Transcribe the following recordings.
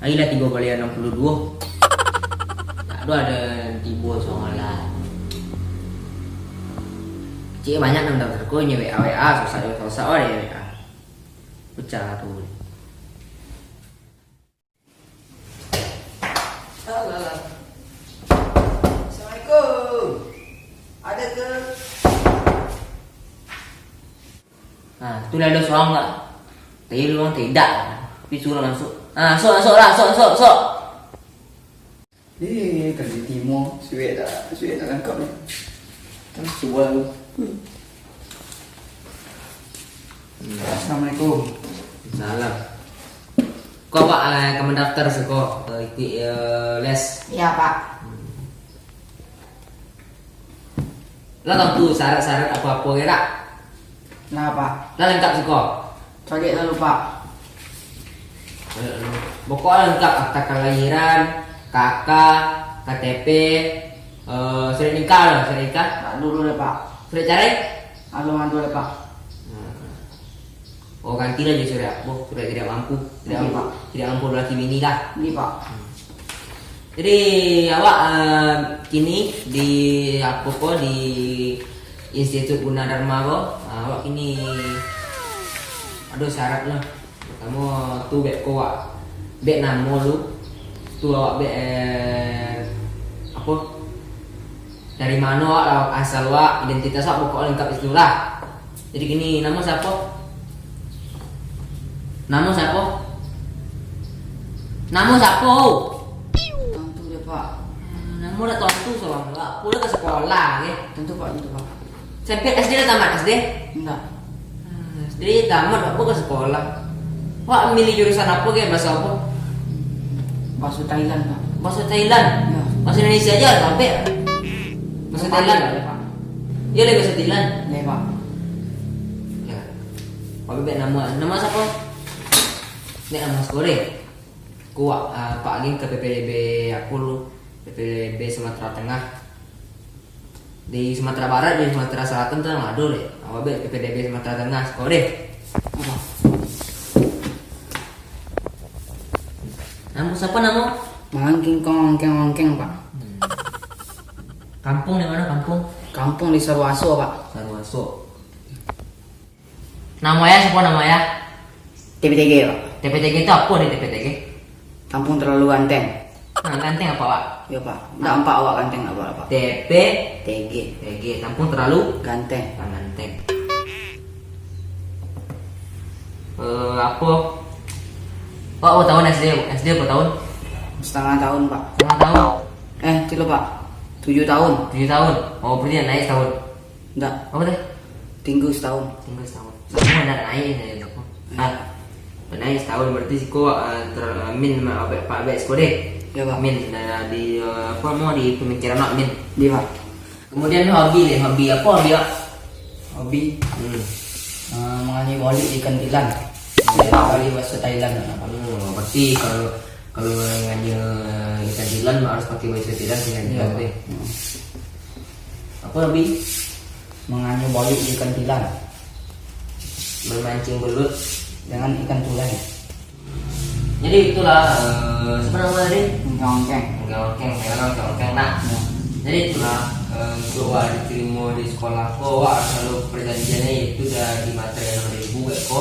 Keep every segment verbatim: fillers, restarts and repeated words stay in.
Ari lah tigo baleh anam puluah duo. Tak ado, ado tibo soalan. Cik banyak nan daftar ko, nyo W A, W A, susah, susah, oh, W A. Pecah tu. Alah, alah. Assalamualaikum. Ada ke? Ha, tu lah ado surang, Kak. Tadi lu urang tidak. Tapi suruh masuk. Ha, masuk, masuk lah, masuk, masuk, masuk. Eh, tadi timo, suwek dah, suwek dah langkok ni. Kan subuah tu. Hmm. Assalamualaikum. Salam. Ko, Pak, eh, ka mandaftar siko, eh, ikuik, eh, les. Iya, Pak. Hmm. Lah tantu syarat-syarat apo-apo ge, dak? Nah, Pak. Lah lengkap siko? Caliak lalu, Pak. Caliak lalu. Pokok lengkap, akta kalahiran, K K, K T P, eh, surat nikah lah, surat nikah. Tak dulu deh, Pak. Surat carai? Alun ado deh, Pak. Nah. Oh, ganti lah jo surat apo? Surat tidak mampu. Tidak Iya, mampu, Pak. Tidak mampu laki bini lah. Iya, Pak. Hmm. Jadi, awak, eh, kini di, apo ko, di Institut Gunadarma ko, ah, awak kini ado syarat lah. Partamo tu bek ko, wak, bek namo lu, tu awak bek, eh, apo, dari mano awak, asal awak, identitas awak, pokok lengkap itu lah. Jadi kini, namo siapo? Namo siapo? Namo siapo? Tantu deh, Pak. Namo dah tantu, salah. Apo lah ka sekolah, ke? Tantu, Pak, tantu, Pak. Sampai S D dah tamat, S D? Indak. Hmm, S D tamat, apo ka sekolah? Wak milih jurusan apo, ke? Bahaso apo? Bahaso Thailand, Pak. Bahaso Thailand? Yo. Bahaso Indonesia aja, sampai. Bahaso Thailand? Yo, Pak. Yo, leh bahaso Thailand. Leh, Pak. Yo. Wak bek namo, namo siapo? Nek namo sekolah. Ko wak, ah, Pak Aging ka P P D B apo lu? P P D B Sumatera Tengah. Di Sumatera Barat, di Sumatera Selatan tu ndak ado deh. Awak bek P P D B Sumatera Tengah, siko deh. Namo siapo namo? Mangking kong ongkeng-ongkeng, Pak. Hmm. Kampung di mano kampung? Kampung di Saruaso, Pak. Saruaso. Namo ayah siapo namo ayah? T P T G, Pak. T P T G tu apo di T P T G? Kampung Terlalu Ganteng. Nah, ganteng apo, Pak? Yo, Pak. Ndak ampak awak ganteng apo, Pak? T P T G. T G, Kampung Terlalu Ganteng. Ah, ganteng. Eh, apo? Pak, apo tahun S D? S D apo tahun? Setengah tahun, Pak. Setengah tahun? Eh, cilo, Pak. Tujuh tahun. Tujuh tahun. Oh, berarti naiak setahun. Ndak. Apo tu? Tinggu setahun. Tinggu setahun. Samo ndak naiak sajo tu. Hmm. Ah, naiak setahun berarti siko, ah, ter-, ah, min ma-, abek, Pak, abek siko deh. Yo, Pak. Min, nah, di, ah, apo namo, di pamikiran awak min. Di, Pak. Kemudian hobi deh, hobi apo hobi awak? Hobi? Hmm. Ah, manganyuik boluik di kantilan. Saya tak bali bahaso Thailand, Pak. Hmm, berarti kalau, kalau manganyuik ikan tilan, harus pakai bahaso Thailand, Thailand Yo. Thailand deh. Hmm. Apo hobi? Manganyuik boluik di kantilan. Mamancing belut. Dengan ikan tulai. Jadi itulah, eh, siapo namo tadi? Ongkeng-ongkeng. Ongkeng-ongkeng, ongkeng-ongkeng, nah. Ya. Jadi itulah, eh, untuak wak ditarimo di sekolah ko, wak harus ado perjanjiannyo, yaitu dari materi anam ribu ko.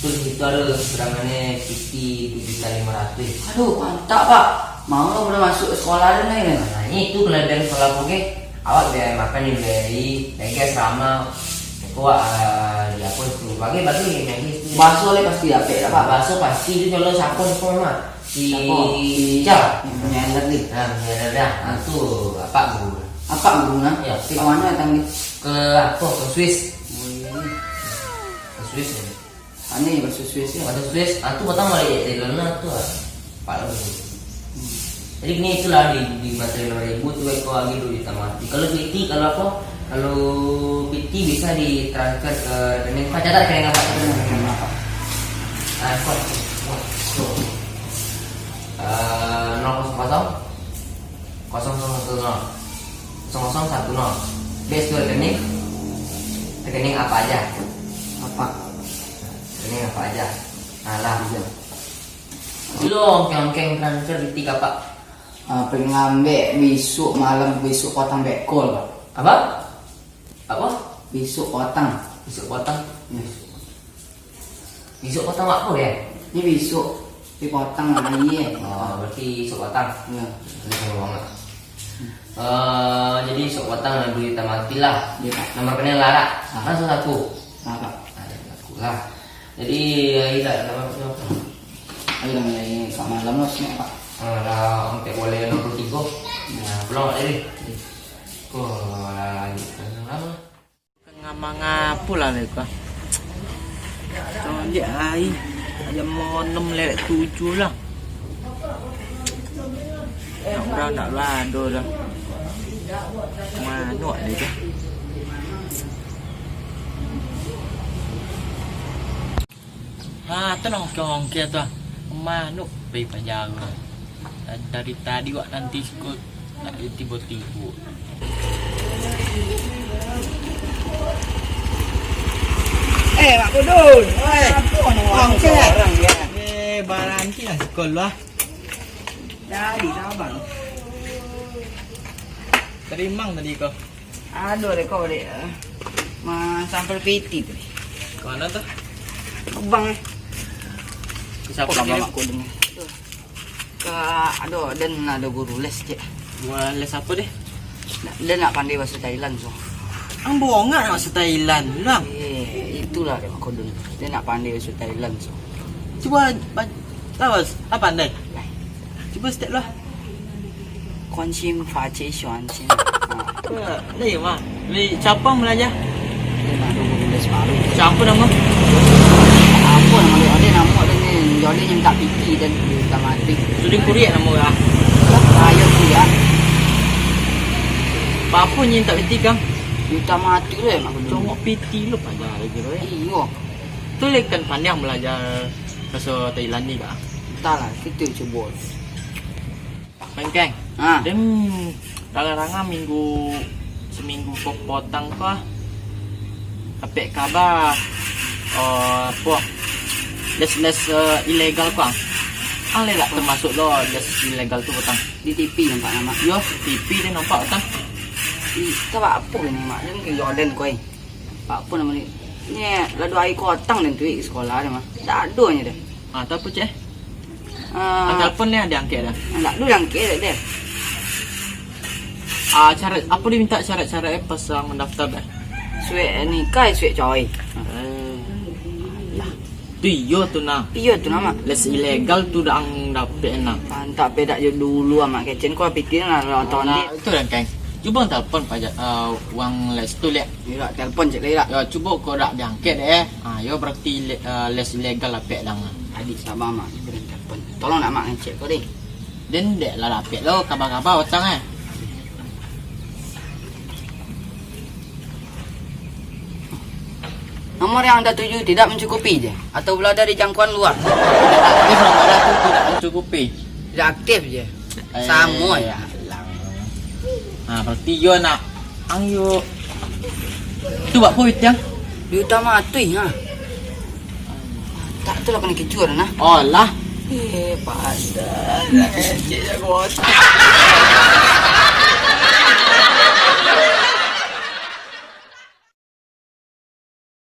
Terus itu ado kekurangannya piti tujuh juta lima ratus. Aduh, mantap, Pak. Mau lah buliah masuk sekolah tu, nih. Nah, itu kelebihan sekolah ko, oke. Awak biaya makan diberi, lagi asrama. Itu, ah, di apo itu? Bagi, bagi, bagi itu. Baso leh pasti dapek lah, Pak. Baso pasti itu kalau siapo, siapo memang. Si Siapo? Si Ical. Yang punya alat ni. Nah, punya alat dah. Nah, tu apak guru. Apak guru nah? Ya. Ke mana datang ni? Ke apo? Ke Swiss. Oh, iya. Ke Swiss ya. Aneh baso Swiss ya. Baso Swiss, ah, tu patang balik dari London tu, ah. Pak London. Hmm. Jadi kini itulah di, di materi lima ribu tu, eko lagi dua juta mati. Kalau piti, kalau apo, kalau piti bisa ditransfer ke rekening, Pak, catat rekening apak, catat rekening apak. Ah, kuat, kuat, kuat. Eh, nol kosong kosong, kosong kosong satu nol, kosong kosong satu nol. Base tu rekening, rekening apak aja? Apak. Rekening apak aja? Nah, lah. Iya. Dong, kengkeng transfer di tiga, Pak. Ah, pangambek besok malam, besok patang beko, Pak. Apa? Apa? Besok patang. Besok patang? Yes. Besok patang apa ya? Ini besok. Ini patang lagi ya. Oh, berarti besok patang. Ya. Ini sama banget. Eh, jadi besok patang duit tamati lah. Iya, Pak. Nomor kena lah, Rak? Ah. Langsung aku. Ah, Pak. Nah, aku lah. Jadi, ya, iya, nama aku apa? Ayo, nama ini, Kak Malam lo, sini, Pak. Ah, ada empat boleh enam puluh tiga. Nah, pulang, Pak, jadi. Kok, lagi, kenapa? Tengah mangapo lah, Lek, ah? Caliak ai. Jam enam lewat tujuh lah. Nak urang nak lado dah. Manuk ni dah. Ha, tu nongke-ongke tu ah. Manuk pai panjara. Dari tadi wak nanti siko, tak tibo-tibo. Eh, Mak Kudun. Oi. Apa nak buat seorang dia? Eh, baranti lah sekolah. Dari sabar. Tadi mang tadi kau. Aduh, dek kau, dek. Ma, sampel piti tu. Ka ma tu? Abang, eh. Ka sia? Kok abang aku dengar? Ka, aduh, den ado guru les, cek. Guru les apo deh? Den ndak pandai bahaso Thailand, so. Ang bongak nak bahaso Thailand, Bang. Eh, itulah dek kau dulu. Den ndak pandai bahaso Thailand, so. Cubo, ba-, tahu, apa pandai? Cubo step lah. Kuan sim fa ce xuan sim. Ha. Lai mah. Lai, sia nan balaja? Lai mah, tunggu, tunggu, separuh. Sia namo? Apo namo dia? Dia namo dia ni, dia ni mintak piti dan mintak mati. Sudah kuriak namo dia? Ayo, kuriak. Apo nyo mintak piti, Kang? Mintak mati lo ya, mak. Congok piti lo, paja lagi lo, eh. Iyo. Tu lai kan pandai balaja bahaso Thailand ni, Kang? Antahlah, kito cubo. Keng, Keng. Ha. Den, ranga-ranga minggu, saminggu ko patang ko, dapek kaba, eh, apo, les-les, eh, ilegal ko, ah. Ang lai lah tamasuk lo les ilegal tu patang. Di T V nampak, Mak. Yo, T V den nampak patang. Ih, tu apo ni, Mak? Den ka Jordan ko, eh. Apo namo ni? Ni, lah duo hari ko patang den tu, eh, ka sekolah den mah. Ndak ado nyo den. Ah, tu apo, cek? Ah. Ang telepon ni, ado angkek dah? Ndak ado angkek dah, den. Ah, syarat, apo diminta syarat-syarat, eh, pas, ah, mandaftar dah? Suek nikah, suek cawai. Eh. Alah. Tu iyo tu nah. Iyo tu nah, Mak. Les ilegal tu dah ang dapek nah. Mantap, pedak jo dulu, Mak. Kecen ko piti nah, lah. Nah, itu dah, Keng. Cubo telepon paja, eh, uang les tu, liak. Irak, telepon cek lah, Irak. Yo, cubo ko dak diangkek deh, eh. Ah, yo berarti ile-, eh, les ilegal dapek dang. Adik sabar, Mak. Irak telepon. Tolong nak, Mak, ngecek ko deh. Den dek lah dapek lo kaba-kaba patang, eh. Nomor yang Anda tuju tidak mencukupi je, atau berada di jangkauan luar. Aktif nomor tu tidak mencukupi. Tidak aktif je. Eh, samo ya. Alah. Ha, berarti yo nak. Ang yo. Tu buat apa, Witiang? Di utama tu, ha. Tak tu lah kena kecuali nah. Oh lah. Eh, pasal. Cik jago otak.